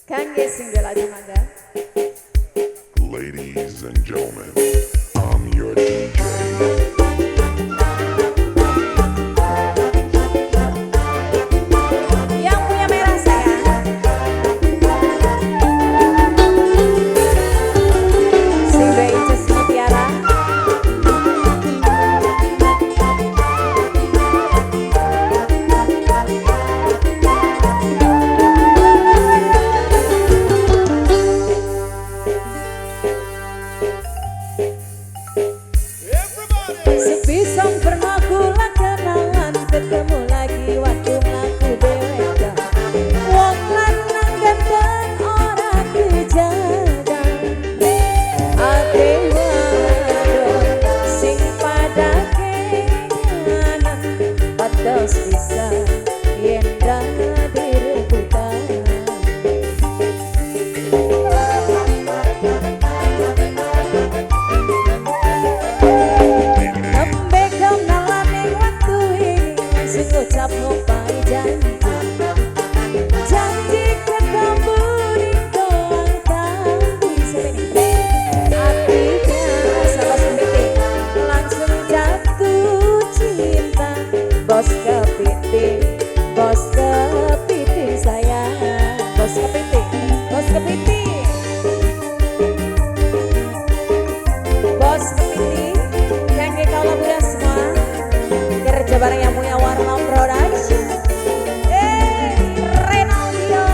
Kangge sing duwe lagu mangga. Ladies and gentlemen, I'm your DJ. Yang punya merah saya. Sing duwe Ices Mutiara. Sepisang pernah kula kenalan, ketemu lagi waktu mlaku dhewekan. Wong lanang ganteng ora kejagan. Ate wadon sing pada kenyanan, patos bisa yen dadi rebutan. Nembe kenalan ning waktu ini langsung ngucap ngopai janji. Janji ketemu di koang tadi ini. Hatinya sama kepiting langsung jatuh cinta. Bos kepiting sayang. Bos kepiting, bos kepiting. Bos kepiting, kangge kaula muda semua. Kerja bareng yang punya Warna Production. Renaldio.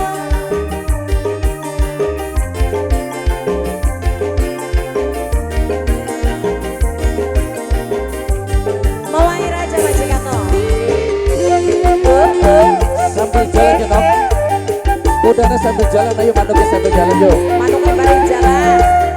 Mawai Raja Majikato. Sambil jalan kita. Udahnya sambil jalan, ayo manuknya sambil jalan yuk. Manuknya bareng jalan.